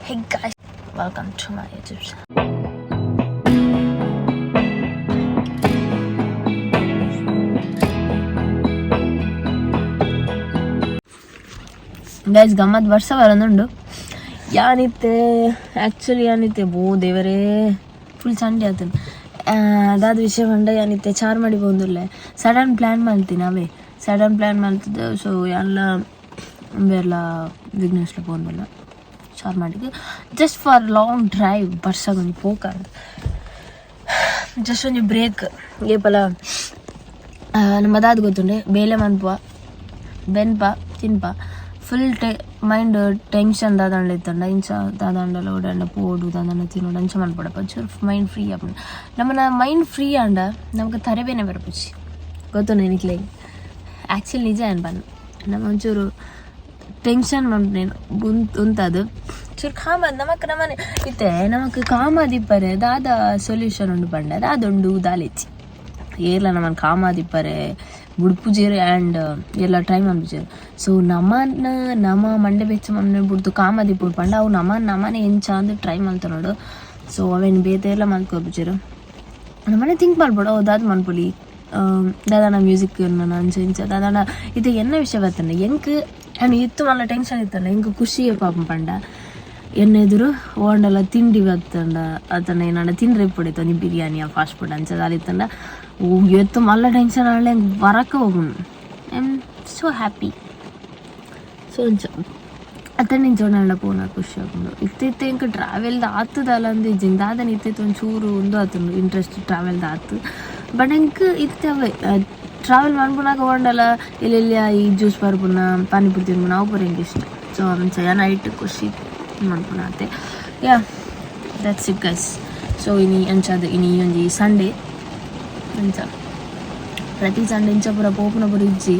Hey guys, welcome to my YouTube channel. Guys, ಗಮ್ಮತ್ ವರ್ಷ ಬರೋದುಂಡು. ಯಾನಿತ್ತೆ actually ಯಾನಿತ್ತೆ ಬೋ ದೇವರೇ ಫುಲ್ ಸಂಡೆ ಆತನ ಅದಾದ ವಿಷಯ ಪಂಡ ಯಾನಿತ್ತೆ ಚಾರ್ ಮಾಡಿ ಪೋಂದುಲ್ಲೆ. ಸಡನ್ ಪ್ಲ್ಯಾನ್ ಮಲ್ತೀನಿ ಅವೇ ಸಡನ್ ಪ್ಲ್ಯಾನ್ ಮಲ್ತದೆ. ಸೊ ಎಲ್ಲ ಬೇರ್ಲ ವಿಘ್ನೇಶ್ಲ ಪೋಂದುಲ್ಲ ಚಾರ್ಮಾಡಿಗೆ ಜಸ್ಟ್ ಫಾರ್ ಲಾಂಗ್ ಡ್ರೈವ್. ಬರ್ಸಾಗ ಒಂಜಿ ಪೋಕ ಜಸ್ಟ್ ಒಂಜಿ ಬ್ರೇಕ್. ಏಪಲ ನಮ್ಮ ದಾದ ಗೊತ್ತುಂಡೆ, ಬೇಲೆ ಮನ್ಪುವ, ಬೆನ್ಪ, ತಿನ್ಪ, ಫುಲ್ ಟೆ ಮೈಂಡ್ ಟೆನ್ಷನ್ ದಾದಂಡ ಇತ್ತಂಡ ಇಂಚ ದಾದಂಡಲ ಓಡಂಡ ಪೋಡು ದಾದಂಡ ತಿನ್ನೋಡು ಅಂಚ ಮನ್ಪೊಡಪ್ಪ. ಒಂಚೂರು ಮೈಂಡ್ ಫ್ರೀ ಆಪುಂಡು. ನಮ್ಮನ ಮೈಂಡ್ ಫ್ರೀ ಆಂಡ ನಮ್ಗೆ ತರಬೇನೆ ಬರಪುಜಿ, ಗೊತ್ತುಂಡೆ ನಿಕ್ಲೆಗ್? ಆ್ಯಕ್ಚುಲಿ ನಿಜ ಏನು ಪನ್, ನಮ್ಮ ಒಂಚೂರು ಟೆನ್ಷನ್ ಮನ್ಪುನೇನು ಉಂತದು ಚೂರು ಕಾಮ ನಮಕ್ ನಮನೆ ಇತ್ತೆ ನಮಕ್ ಕಾಮಾದಿಪ್ಪರೆ ದಾದ ಸೊಲ್ಯೂಷನ್ ಉಂಡು ಪಂಡ ದಾದುಂಡು ದಾಲಿಚ್ಚಿ. ಏರ್ಲ ನಮನ್ ಕಾಮಾದಿಪ್ಪರೆ ಬುಡ್ಪುಜೆರ್ ಆ್ಯಂಡ್ ಏರ್ಲ ಟ್ರೈ ಮನ್ಪುಜೆರ್. ಸೊ ನಮನ ನಮ ಮಂಡೆ ಬೆಚ್ಚ ಮನ್ನೆ ಬುಡ್ದು ಕಾಮಾದಿಪ್ಪುಡು ಪಂಡ ಅವು ನಮನ್ ನಮನೆ ಎಂಚ ಅಂದ್ ಟ್ರೈ ಮಲ್ತೊನೊಡು. ಸೊ ಅವೆನ್ ಬೇತೆ ಎಲ್ಲ ಮಲ್ಕೊರ್ಪುಜೆರ್. ನಮನೆ ಥಿಂಕ್ ಮಲ್ಪೊಡು, ಅವು ದಾದ ಮನ್ಪೊಲಿ, ದಾದಾನ ಮ್ಯೂಸಿಕ್ ಅಂಚ ಇಂಚ ದಾದಾನ. ಇದು ಎನ್ನ ವಿಷಯ ಬತ್ತಂಡ ಎಂಕ್ ಆ್ಯಂಡ್ ಇತ್ತು ಮಲ್ಲ ಟೆನ್ಷನ್ ಇತ್ತಂಡ ಎಂಕ್ ಖುಷಿ ಪಾಪ ಪಂಡ ಎನ್ನ ಎದುರು ಓಂಡಲ ತಿಂಡಿ ಬತ್ತಂಡ ಅತನ ಏನಾಂಡ ತಿಂಡ್ರೆ ಇಪ್ಪೊಡಿತ್ತು ಒಂಜಿ ಬಿರಿಯಾನಿ ಫಾಸ್ಟ್ ಫುಡ್ ಅಂಚ ದಾಲ ಇತ್ತಂಡ ಓ ಎತ್ತು ಮಲ್ಲ ಟೆನ್ಷನ್ ಆಂಡ ಎಂಕ್ ಬರಕ ಹೋಗುಂಡು. I am so happy. So ಅಂಚ ಅತ್ತಂಡ ಇಂಚ ಓಡಾಂಡ ಪೋನ ಖುಷಿ ಆಪುಂಡು. ಇತ್ತೆ ಇತ್ತೆ ಎಂಕ್ ಟ್ರಾವೆಲ್ದ ಆತದಲ್ಲ ಅಂದ್ ಇಜ್ಜಿ ದಾದನ ಇತ್ತೆ ಒಂಚೂರು ಉಂದು ಆತುಂಡು ಇಂಟ್ರೆಸ್ಟ್ ಟ್ರಾವೆಲ್ದ ಆತು. ಬಟ್ ಎಂಕ್ ಇತ್ತೆ ಅವೇ ಟ್ರಾವೆಲ್ ಮನ್ಪುನಾಗ ಓಂಡಲ ಎಲ್ಲೆಲ್ಲಿ ಈ ಜ್ಯೂಸ್ ಪರ್ಪುನ ಪಾನಿಪುರಿ ತಿನ್ಪುನ ಅವು ಪೂರ ಎಂಕ್ ಇಷ್ಟ. ಸೊ ಅಂಚ ನೈಟ್ ಖುಷಿ ಮನ್ಪುನ ಅತೆ. Yeah, that's it guys. So ಇನಿ ಅಂಚಾದ್ ಇನಿ ಒಂಜಿ ಸಂಡೇ ಅಂಚ ಪ್ರತಿ ಸಂಡೆ ಇಂಚ ಪೂರ ಪೋಪುನ ಪೂರ ಇಜ್ಜಿ.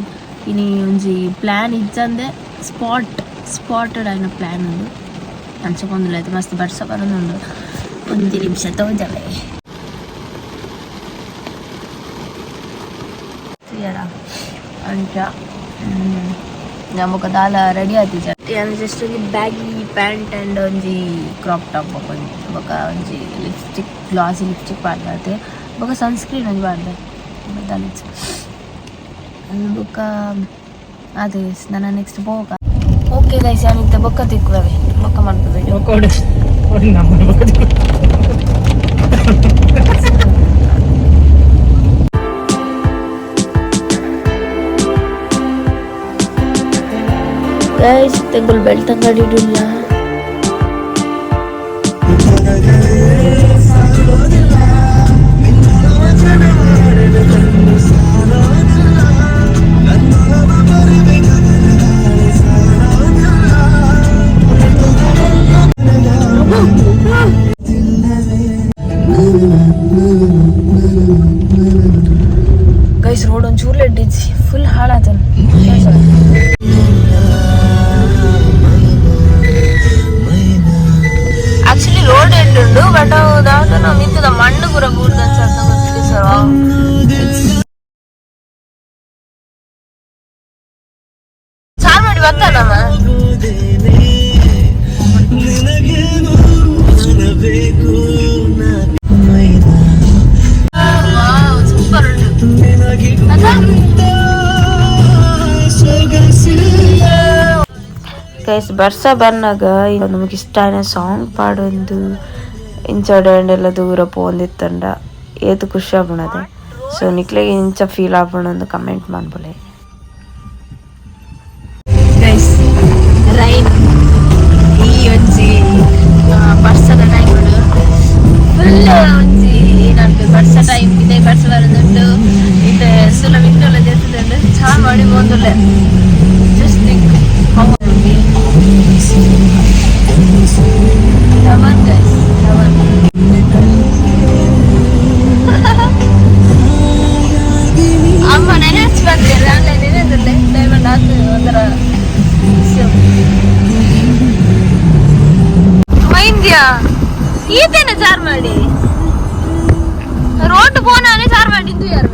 ಇನಿ ಒಂಜಿ ಪ್ಲ್ಯಾನ್ ಇಜ್ಜಂದೆ ಸ್ಪಾಟೆಡ್ ಆಯಿನ ಪ್ಲ್ಯಾನ್ ಉಂಡು. ಅಂಚ ಪೋಂದುಲ್ಲ. ಆಯ್ತು, ಮಸ್ತ್ ಬರ್ಸ ಬರೋದುಂಡು. ಒಂಜಿ ನಿಮಿಷ ತೋಜವೆ ತೂಯರ. ಅಂಚ ನಮಕ ದಾಲ ರೆಡಿ ಆತಿಜ. ಯಾನ್ ಜಸ್ಟ್ ಒಂಜಿ ಬ್ಯಾಗಿ ಪ್ಯಾಂಟ್ ಆ್ಯಂಡ್ ಒಂಜಿ ಕ್ರಾಪ್ ಟಾಪ್ ಬೊಕ ಒಂಜಿ ಬೊಕ ಒಂಜಿ ಲಿಪ್ಸ್ಟಿಕ್, ಗ್ಲಾಸಿ ಲಿಪ್ಸ್ಟಿಕ್ ಪಾಡ್ದಾತೆ. ಬೊಕ ಸನ್ಸ್ಕ್ರೀನ್ ಒಂಜಿ ಪಾಡ್ದೆ ದಾಲ ಬೊಕ ಅದೇ ನನ್ನ ನೆಕ್ಸ್ಟ್ ಪೋಕ. ಓಕೆ ಗೈಸ್, ಯಾನ್ ಇತ್ತೆ ಬೊಕ್ಕ ತಿಕ್ಕುವೆ, ಬೊಕ್ಕ ಮನ್ಪು ವಿಡಿಯೋ. ಗೈಸ್, ತೆಂಗುಲ್ ಬೆಳ್ತಂಗಡಿಡುಲ್ಲ. ಗೈಸ್, ರೋಡ್ ಒಂಚೂರು ಲೆಡ್ಡಿಜ್ಜಿ, ಫುಲ್ ಹಾಳಾತನ. ಆಕ್ಚುಲಿ ರೋಡ್ ಎಂಡುಂಡು, ಬಟ್ ಅವು ದಾದನ ಮಿತ್ತದ ಮಣ್ಣು ಪೂರ ಬೂರ್ದಂಚ ಸರ್. ಚಾರ್ ಮಾಡಿ ಬರ್ತಾನಮ್ಮ. ಸೂಪರ್ ಉಂಟು. ಗೈಸ್, ಬರ್ಸ ಬರ್ನಾಗ ನಮಗೆ ಇಷ್ಟ ಆಯಿನ ಸಾಂಗ್ ಪಾಡೊಂದು ಇಂಚ ಎಲ್ಲ ದೂರ ಪೋಂದಿತ್ತಂಡ ಏತ್ ಖುಷಿ ಆಪುಂಡತೆ. ಸೊ ನಿಕ್ಲೆಗ್ ಇಂಚ ಫೀಲ್ ಆಪುಂಡು ಕಮೆಂಟ್ ಮನ್ಪುಲೆ. ಗೈಸ್, ರೈನ್ ಈ ಒಂಜಿ ಬರ್ಸದ ಟೈಮ್ ಫುಲ್ ಒಂಜಿ ಏನನ್ಪೆ ಬರ್ಸ ಟೈಮ್ ಇದೆ. ಬರ್ಸ ಬರೋದುಂಟು. ಇತ್ತೆ ಸುಲ ವಿಂಡೋಲ ಜೆತ್ತುಂಡು ಚಾ ಮಾಡಿ ಪೋಂದುಲ್ಲೆ. Just think how I feel. Heaven guys, heaven. ಅಮ್ಮ ನೆನೆಸ್ ಬಂದಿಲ್ಲ ಅಲ್ಲ ನೆನೆದಿಲ್ಲ ಡೈಮಂಡ್ ಆತು ಒಂಥರ. ಮೈಂದ್ಯಾ ಈತೇನೆ ಚಾರ್ ಮಾಡಿ ರೋಡ್ ಪೋನಾನೆ ಚಾರ್ ಮಾಡಿದ್ದು ಯಾರು.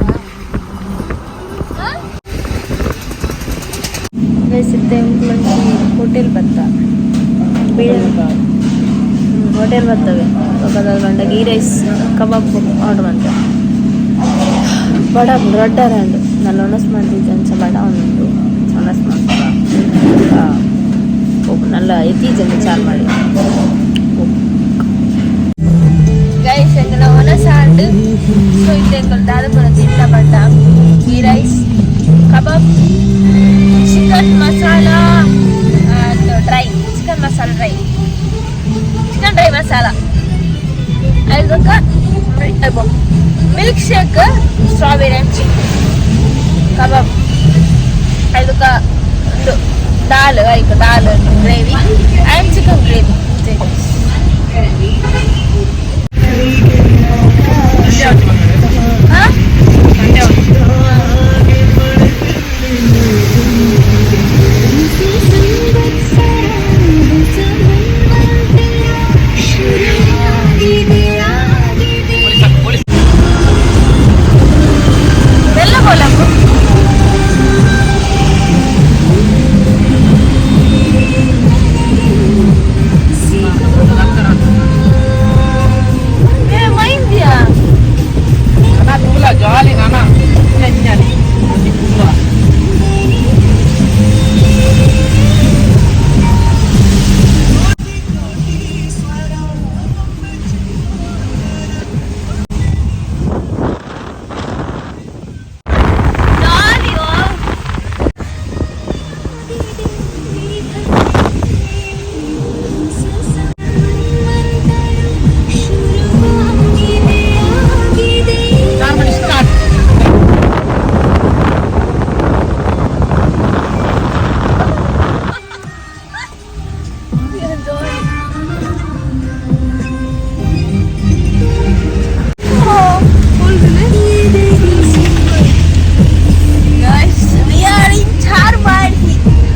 ಗೈಸ್, ಇತ್ತೆ ಒಂಜಿ ಹೋಟೆಲ್ ಬತ್ತ. Hotel ಬರ್ತವೆ ಬೊಕ ಗೀ ರೈಸ್ ಕಬಾಬ್ ಆರ್ಡರ್ ಮಂತ ಬಡ ರೊಡ್ಡರ ಉಂಡು ನಲ್ಲ ಒಣಸ್ ಮಾಡ್ತಿದ್ದೆ ಅಂಚ ಬಡ ಉಂಡು ಒಣಸ್ ಮಾಡ್ತ ನಲ್ಲ ಎತ್ತೀಜನ್ನು ಚಾರ್ ಮಾಡಿ. ಗೈಸ್, ಎಂಕಲ್ನ ಒಣಸ ಆಂಡ್. ಸೊ ಇತ್ತೆ ಎಂಕಲ್ ದಾದ ಪೂರ ತಿಂತ ಪಂಡ ghee rice, kebab, chicken masala dry, chicken masala dry, chicken dry masala, ಐದಕ್ಕ milk shake, strawberry and chicken kebab, ಐದಕ್ಕ ಒಂದು ದಾಲ್, ಐಕ್ dal gravy and chicken gravy.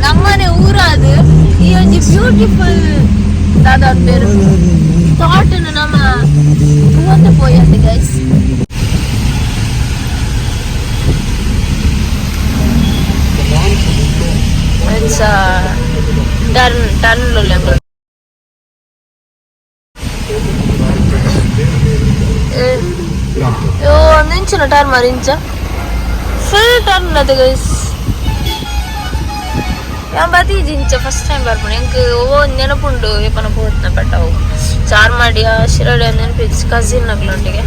ನಮ್ಮನೆ ಊರಾದು ಈ ಒಂಜಿ ಬ್ಯೂಟಿಫುಲ್ ದಾದ ಪೇರು ಥಾಟ್ ನಮ್ಮ ತೂವೊಂದು ಪೋಯಂಡ್ guys. It's turn turn level. ಓ, ನಿಂಚಿನ ಟರ್ನ್ ಮಾರಿಂಚ ಫುಲ್ ಟರ್ನ್ ಅದು ಗೈಸ್. ಯಾನ್ ಬತ್ತೀಜಿ ಇಂಚ, ಫಸ್ಟ್ ಟೈಮ್ ಬರ್ಪುಂಡು ಎಂಕ್. ಓ ನೆನಪುಂಡು ಏಪನ ಪೋತ್ನ, ಬಟ್ ಅವು ಚಾರ್ಮಾಡಿಯ ಶಿರಡಿ ನೆನಪಿಜ್ಜಿ. ಕಸಿನ್ ನಕ್ಲೊಟ್ಟಿಗೆ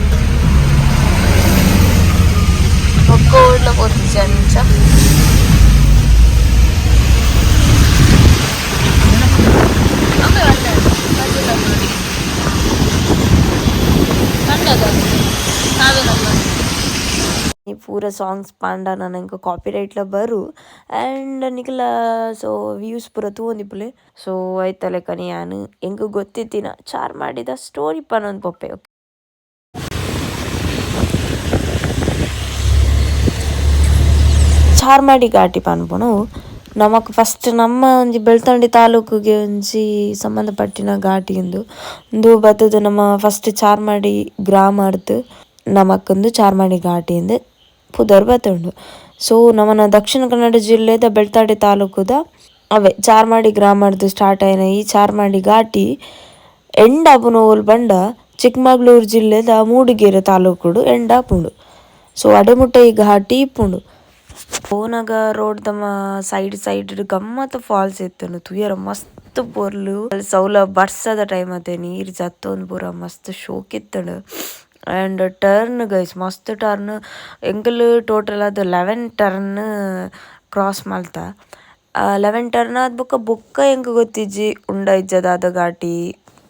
ಬೊಕ್ಕ ಓಡ್ಲ ಪೋತಿಜಿ ಅಂಚ. ಅಮ್ಮೆ ಬಂದ ಕಸಿನ್ ನಕ್ಲೊಟ್ಟಿಗೆ ಕಂಡದ ನಾವೇ ನಮ್ಮ ಈ ಪೂರ ಸಾಂಗ್ಸ್ ಪಾಂಡ ನಾನು ಕಾಪಿರೈಟ್ಲ ಬರು ಆ್ಯಂಡ್ ನಿಕಲ ಸೊ ವ್ಯೂಸ್ ಪೂರ ತೂವೊಂದಿಪ್ಪುಲೆ. ಸೊ ಐತ ಲೆಕ್ಕನೆ ಯಾನ್ ಎಂಕ್ ಗೊತ್ತಿತ್ತಿನ ಚಾರ್ಮಾಡಿದ ಸ್ಟೋರಿ ಪನೊಂದು ಪೋಪೆ. ಚಾರ್ಮಾಡಿ ಘಾಟಿ ಪನ್ಪುನವು ನಮಕ್ ಫಸ್ಟ್ ನಮ್ಮ ಒಂಜಿ ಬೆಳ್ತಂಗಡಿ ತಾಲೂಕುಗೆ ಒಂಜಿ ಸಂಬಂಧಪಟ್ಟಿನ ಘಾಟಿ ಉಂದು. ಉಂದು ಬತ್ತುದು ನಮ್ಮ ಫಸ್ಟ್ ಚಾರ್ಮಾಡಿ ಗ್ರಾಮ ಅರ್ದ್ ನಮಕ್ ಚಾರ್ಮಾಡಿ ಘಾಟಿ ಇಂದ್ ಪುದರ್ ಬತ್ತುಂಡು. ಸೊ ನಮನ ದಕ್ಷಿಣ ಕನ್ನಡ ಜಿಲ್ಲೆದ ಬೆಳ್ತಂಗಡಿ ತಾಲೂಕುದ ಅವೇ ಚಾರ್ಮಾಡಿ ಗ್ರಾಮರ್ದ್ ಸ್ಟಾರ್ಟ್ ಆಯಿನ ಈ ಚಾರ್ಮಾಡಿ ಘಾಟಿ ಎಂಡ್ ಆಪುನ ಓಲ್ ಪಂಡ ಚಿಕ್ಕಮಗಳೂರು ಜಿಲ್ಲೆದ ಮೂಡಿಗೆರೆ ತಾಲೂಕುಡು ಎಂಡ್ ಆಪುಂಡು. ಸೊ ಅಡೆಮುಟ್ಟ ಈ ಘಾಟಿ ಇಪ್ಪುಂಡು. ಪೋನಗ ರೋಡ್ ದಮ ಸೈಡ್ ಸೈಡ್ ಗಮ್ಮತ್ ಫಾಲ್ಸ್ ಇತ್ತುಂಡು, ತೂಯರ ಮಸ್ತ್ ಪೊರ್ಲು. ಸೌಲ ಬರ್ಸದ ಟೈಮ್ ಅತೆ, ನೀರ್ ಜತ್ತೊಂದು ಪೂರ ಮಸ್ತ್ ಶೋಕ್ ಇತ್ತುಂಡು. And turn guys, ಮಸ್ತ್ ಟರ್ನ್. ಎಂಕುಲು ಟೋಟಲ್ ಅದು 11 ಟರ್ನ್ ಕ್ರಾಸ್ ಮಲ್ತ. 11 ಟರ್ನ್ ಆದ್ ಬೊಕ್ಕ ಬೊಕ್ಕ ಎಂಕ್ ಗೊತ್ತಿಜ್ಜಿ ಉಂಡ ಇಜ್ಜ ದಾದ ಘಾಟಿ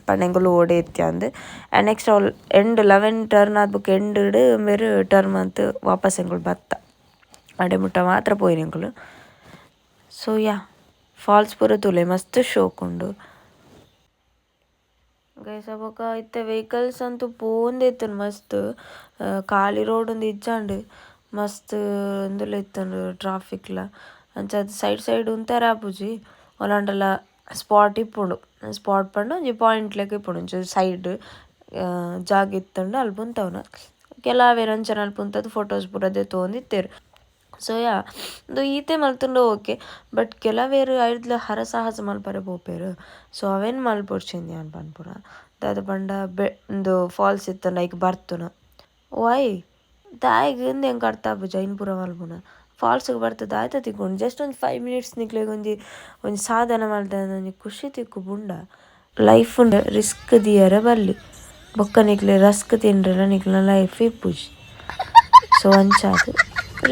ಪಂಡ ಎಂಕುಲು ಓಡೆ ಇತ್ಯ ಅಂದ್. And next all end 11 turn ಆದ್ ಬೊಕ್ಕ ಎಂಡ್ ಮೇರ್ ಟರ್ನ್ ಮಂತ್ ವಾಪಸ್ ಎಂಕುಲು ಬತ್ತ. ಅಡೆ ಮುಟ್ಟ ಮಾತ್ರ ಪೋಯಿನಿ ಎಂಕುಲು. So yeah, falls ಪೂರ ತೂಲೆ, ಮಸ್ತ್ ಶೋಕ್ ಉಂಡು ಗೈಸ್. ಬೊಕ ಇತ್ತೆ ವೆಹಿಕಲ್ಸ್ ಅಂತೂ ಪೋವೊಂದೇ ಇತ್ತುಂಡು ಮಸ್ತ್. ಖಾಲಿ ರೋಡ್ ಒಂದು ಇಜ್ಜಾಂಡ್, ಮಸ್ತ್ ಉಂದುಲ ಇತ್ತುಂಡು ಟ್ರಾಫಿಕ್ಲ. ಅಂಚಾದ್ ಸೈಡ್ ಸೈಡ್ ಉಂತೆರೆ ಆಪುಜಿ. ಓಲಾಂಡಲ ಸ್ಪಾಟ್ ಇಪ್ಪುಂಡು, ಸ್ಪಾಟ್ ಪಂಡ ಒಂಜಿ ಪಾಯಿಂಟ್ ಲೆಕ ಇಪ್ಪುಂಡು. ಒಂಚೂರು ಸೈಡ್ ಜಾಗ ಇತ್ತುಂಡ ಅಲ್ಪ ಉಂತವುನ. ಕೆಲವೆರ್ ಅಂಚನೆ ಅಲ್ಪ ಉಂತುದು ಫೋಟೋಸ್ ಪೂರ ದೆತ್ತೊಂದಿತ್ತೆರ್. So ಯಾ ಉಂದು ಈತೆ ಮಲ್ತುಂಡ ಓಕೆ ಬಟ್ ಕೆಲವೇರು ಐಡ್ದ್ಲ ಹರಸಾಹಸ ಮಲ್ಪರೆ ಪೋಪೆರ್ ಸೊ ಅವೆನ್ ಮಲ್ಪೊಡ್ಚಿಂದ್ ಯಾನ್ ಪನ್ಪುನ ದಾದ ಪಂಡ ಬೆ ಉಂದು ಫಾಲ್ಸ್ ಇತ್ತುಂಡ ಐಕ್ ಬರ್ತುನ ವೈ ದಾಯೆಗ್ ಇಂದು ಎಂಕ್ ಅರ್ಥ ಆಪುಜಿ ಐನ್ ಪೂರ ಮಲ್ಪುನ ಫಾಲ್ಸ್ಗ್ ಬರ್ತು ದಾಯ್ತ ತಿಕ್ಕುಂಡು ಜಸ್ಟ್ ಒಂಜಿ 5 ಮಿನಿಟ್ಸ್ ನಿಕ್ಲೆಗ್ ಒಂಜಿ ಒಂಜಿ ಸಾಧನೆ ಮಲ್ತಂದು ಒಂಜಿ ಖುಷಿ ತಿಕ್ಕು ಬುಂಡ ಲೈಫ್ ರಿಸ್ಕ್ ದಿಯರೆ ಬಲ್ಲಿ ಬೊಕ್ಕ ನಿಕ್ಲೆ ರಸ್ಕ್ ತಿನ್ರೆಲ ನಿಕ್ಲೆನ ಲೈಫ್ ಇಪ್ಪುಜಿ ಸೊ ಅಂಚಾದ್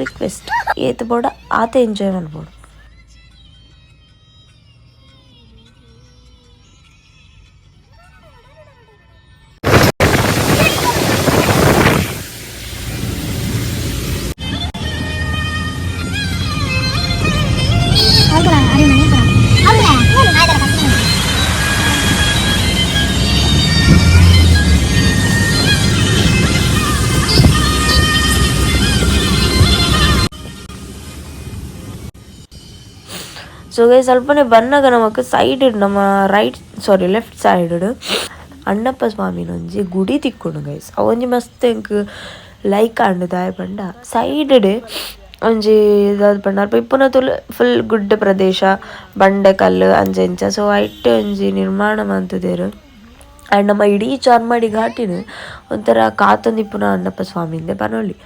ರಿಕ್ವೆಸ್ಟ್ ಏತ್ ಬೋಡ ಆತೆ ಎಂಜಾಯ್ ಮಲ್ಪೊಡು. ಸೊ ಗೈಸ್ ಅಲ್ಪನೆ ಬನ್ನಗ ನಮಕ್ ಸೈಡ್ ನಮ್ಮ right sorry left side Annappa ಸ್ವಾಮಿನ ಒಂಜಿ ಗುಡಿ ತಿಕ್ಕುಂಡು ಗೈಸ್ ಅವೊಂಜಿ ಮಸ್ತ್ ಎಂಕ್ ಲೈಕ್ ಆಂಡ್ ದಾಯೆ ಪಂಡ ಸೈಡ್ ಒಂಜಿ ದಾದ ಪಂಡ ಅಲ್ಪ ಇಪ್ಪುನ ತೂಲ ಫುಲ್ ಗುಡ್ಡೆ ಪ್ರದೇಶ ಬಂಡೆ ಕಲ್ಲು ಅಂಚ ಇಂಚ ಸೊ ಐಟ್ ಒಂಜಿ ನಿರ್ಮಾಣ ಮಂತುದೆರ್ ಆ್ಯಂಡ್ ನಮ್ಮ ಇಡೀ ಚಾರ್ಮಾಡಿ ಘಾಟಿನ್ ಒಂಥರ ಕಾತೊಂದಿಪ್ಪುನ ಅಣ್ಣಪ್ಪ ಸ್ವಾಮಿಂದೆ ಪನೊಲಿ.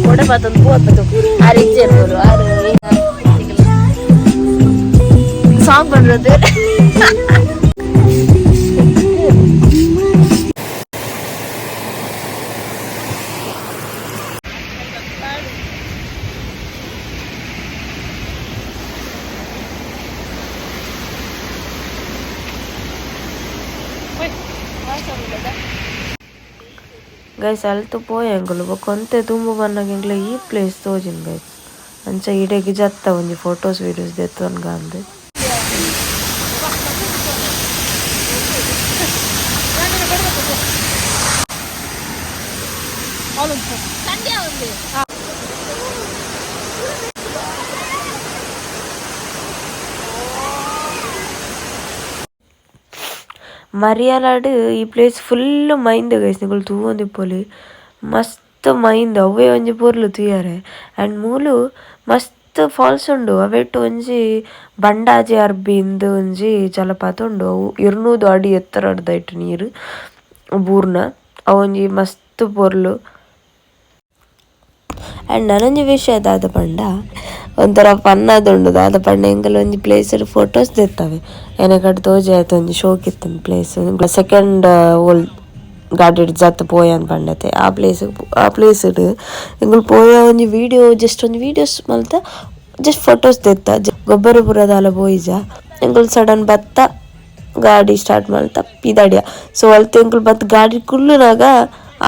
ಕೊಡೆ ಪತ್ತೊಂದು ಪೋಪತ್ತು ಆರು ಇಜ್ಜೆ ಪೋರು ಆರು ಸಾಂಗ್ பண்றது. ಗೈಸ್ ಅಲ್ತು ಪೋಯ ಎಂಕುಲು ಬೊಕ ಒಂತೆ ದುಂಬು ಬನ್ನಗ ಎಂಕ್ಲೆ ಈ ಪ್ಲೇಸ್ ತೋಜಿಂಡ್ ಗೈಸ್ ಅಂಚ ಇಡೆಗ್ ಜತ್ತ ಒಂಜಿ ಫೋಟೋಸ್ ವೀಡಿಯೋಸ್ ದೆತ್ತೊನ್ಗ ಅಂದ್. ಮರಿಯಲಾಡ್ ಈ place full mind guys ನಿಕುಲು ತೂವೊಂದಿಪ್ಪೊಲಿ ಮಸ್ತ್ ಮೈಂದ್ ಅವ್ವೇ ಒಂಜಿ ಪೊರ್ಲು ತೂಯರೆ ಆ್ಯಂಡ್ ಮೂಲು ಮಸ್ತ್ ಫಾಲ್ಸ್ ಉಂಡು ಅವೆಟ್ ಒಂಜಿ ಬಂಡಾಜೆ ಅರ್ಬಿ ಇಂದ್ ಒಂಜಿ ಜಲಪಾತ ಉಂಡು ಅವು 200 ಅಡಿ ಎತ್ತರಡ್ದ್ ಐಟ್ ನೀರು ಬೂರ್ನ ಅವೊಂಜಿ ಮಸ್ತ್ ಪೊರ್ಲು. ಆ್ಯಂಡ್ ನನೊಂಜಿ ವಿಷಯ ದಾದ ಪಂಡ ಒಂಥರ ಫನ್ ಆದುಂಡು ದಾದ ಪಂಡ ಎಂಕಲ್ ಒಂಜಿ ಪ್ಲೇಸ್ ಫೋಟೋಸ್ ದೆತ್ತವೆ ಎನಕಡ್ ತೋಜಾಯ್ತು ಒಂಜಿ ಶೋಕ್ ಇತ್ತುಂಡು ಪ್ಲೇಸ್ ಸೆಕೆಂಡ್ ಓಲ್ ಗಾಡಿಡ್ ಜತ್ತ್ ಪೋಯಂದ್ ಪಂಡತೆ ಆ ಪ್ಲೇಸ್ ಆ ಪ್ಲೇಸ್ ಎಂಕುಲು ಪೋಯ ಒಂಜಿ ವೀಡಿಯೋ ಜಸ್ಟ್ ಒಂಜಿ ವೀಡಿಯೋಸ್ ಮಲ್ತ ಜಸ್ಟ್ ಫೋಟೋಸ್ ದೆತ್ತ ಗೊಬ್ಬರ ಪೂರ ದಾಲ ಪೋಯಿಜ ಎಂಕುಲು ಸಡನ್ ಬತ್ತ ಗಾಡಿ ಸ್ಟಾರ್ಟ್ ಮಲ್ತ ಪಿದಾಡಿಯ ಸೊ ಅಲ್ತ ಎಂಕುಲು ಬತ್ತ್ ಗಾಡಿ ಕುಲ್ಲುನಾಗ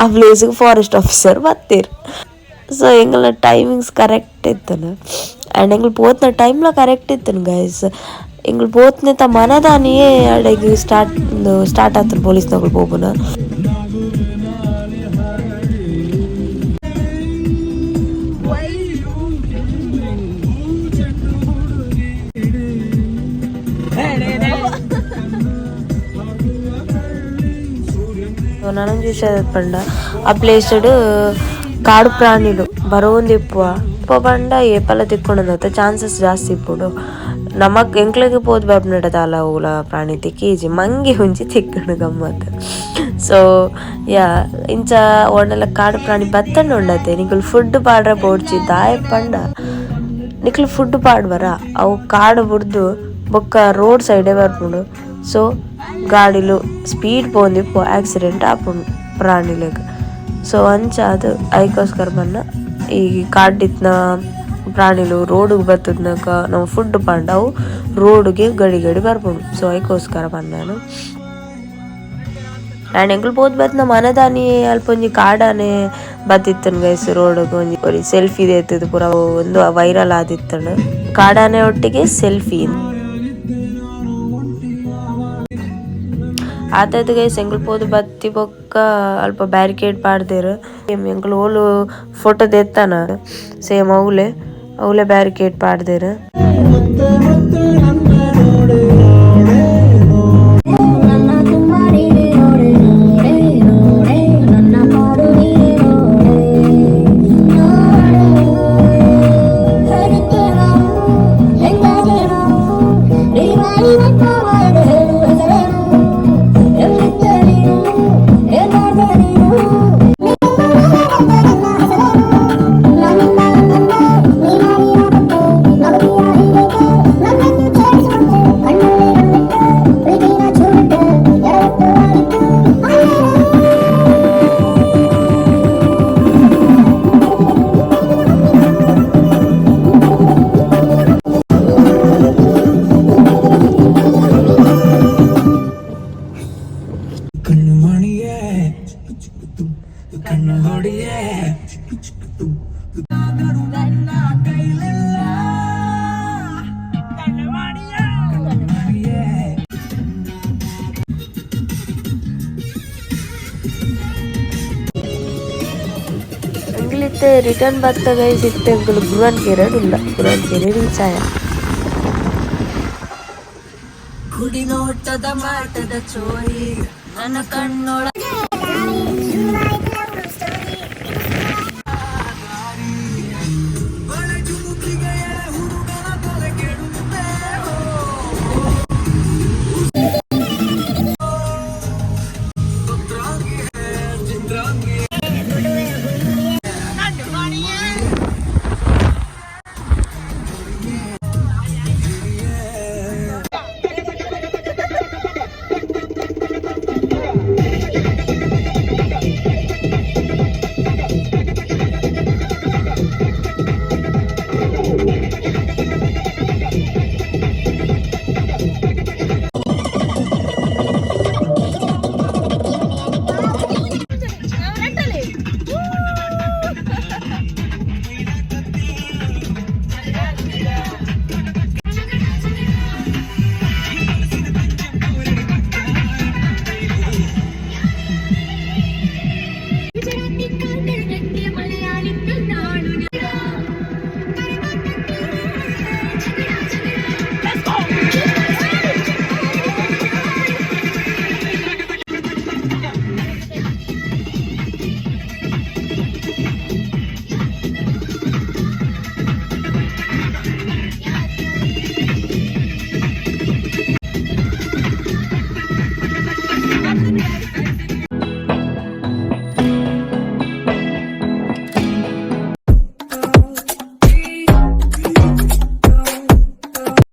ಆ place forest officer ಬತ್ತೆರ್. ಸೊ ಎಂಕಲ್ನ ಟೈಮಿಂಗ್ಸ್ ಕರೆಕ್ಟ್ ಇತ್ತುಂಡು ಆ್ಯಂಡ್ ಎಂಕುಲು ಪೋತ್ನ ಟೈಮ್ಲ ಕರೆಕ್ಟ್ ಇತ್ತುಂಡು ಗೈಸ್ ಎಂಕುಲು ಪೋತ್ನೆತ ಮನದಾನಿಯೇ ಅಡೆಗ್ ಸ್ಟಾರ್ಟ್ ಸ್ಟಾರ್ಟ್ ಆತುಂಡು ಪೊಲೀಸ್ನಕುಲು ಪೋಪುನ. ನನೊಂಜಿ ವಿಷಯ ಪಂಡ ಆ ಪ್ಲೇಸ್ ಕಾಡು ಪ್ರಾಣಿಲು ಬರೋಂದಿಪ್ಪುವ ಇಪ್ಪ ಪಂಡ ಏಪಲ ತಿಕ್ಕೊಂಡಂತ ಚಾನ್ಸಸ್ ಜಾಸ್ತಿ ಇಪ್ಪುಂಡು ನಮಕ್ ಎಂಕ್ಲೆಗ್ ಪೋದು ಬರ್ಪುನೆಟ ದಾಲ ಒವ್ಲ ಪ್ರಾಣಿ ತಿಕ್ಕಿಜಿ ಮಂಗೆ ಒಂಜಿ ತಿಕ್ಕುಂಡು ಗಮ್ಮತ್. ಸೊ ಯಾ ಇಂಚ ಓಂಡಲ ಕಾಡು ಪ್ರಾಣಿ ಬತ್ತಂಡ ಉಂಡತೆ ನಿಕುಲು ಫುಡ್ ಪಾಡ್ರೆ ಬೋಡ್ಚಿ ದಾಯೆ ಪಂಡ ನಿಕುಲು ಫುಡ್ ಪಾಡ್ವರ ಅವು ಕಾಡು ಬುಡ್ದು ಬೊಕ್ಕ ರೋಡ್ ಸೈಡೇ ಬರ್ಪುಂಡು. ಸೊ ಗಾಡಿಲು ಸ್ಪೀಡ್ ಪೋವೊಂದಿಪ್ಪು ಆಕ್ಸಿಡೆಂಟ್ ಆಪುಂಡು. ಪ್ರಾಣಿಲೆಗ್. ಸೊ ಅಂಚ ಅದು ಐಕೋಸ್ಕರ ಬನ್ನ ಈ ಕಾಡಿತ್ನ ಪ್ರಾಣಿಲು ರೋಡ್ಗೆ ಬತ್ತದ್ನಕ ನಾವು ಫುಡ್ ಪಂಡ ಅವು ರೋಡ್ಗೆ ಗಡಿ ಗಡಿ ಬರ್ಪುಂಡು. ಸೊ ಐಕೋಸ್ಕರ ಪನ್ನಾನು ಆ್ಯಂಡ್ ಎಂಕುಲು ಪೋದು ಬತ್ತಿನ ಮನದಾನಿ ಅಲ್ಪ ಒಂಜಿ ಕಾಡಾನೆ ಬತ್ತಿತ್ತನ್ ಗೈಸ್ ರೋಡ್ಗ್ ಒಂಜಿ ಒರಿ ಸೆಲ್ಫಿ ದೆತ್ತುದು ಪೂರ ಒಂದು ವೈರಲ್ ಆದಿತ್ತಂಡು ಕಾಡಾನೆ ಒಟ್ಟಿಗೆ ಸೆಲ್ಫಿ. ಆತದ ಗೈಸ್ ಎಂಕುಲು ಪೋದು ಬತ್ತಿ ಬೊಕ್ಕ ಅಲ್ಪ ಬ್ಯಾರಿಕೇಡ್ ಪಾಡ್ದೆರ್. ಎಂಕುಲು ಓಲು ಫೋಟೋ ದೆತ್ತನ ಸೇಮ್ ಅವ್ಲೆ ಅವ್ಲೆ ಬ್ಯಾರಿಕೇಡ್ ಪಾಡ್ದೆರ್. ಎಂಕ್ಲಿತ್ತೆ ರಿಟರ್ನ್ ಬತ್ತ ಗೈಸ್, ಇತ್ತೆ ಎಂಕುಲು ಗುರುವನ್ ಕೆರೆಡ್ ಉಲ್ಲ. ಗುರುವನ್ ಕೆರೆ ರೀಚ್ ಆಯ. ಕುಡಿನೋಟದ ಮಾಟದ ಚೋರಿ ನನ್ನ ಕಣ್ಣೊಳ.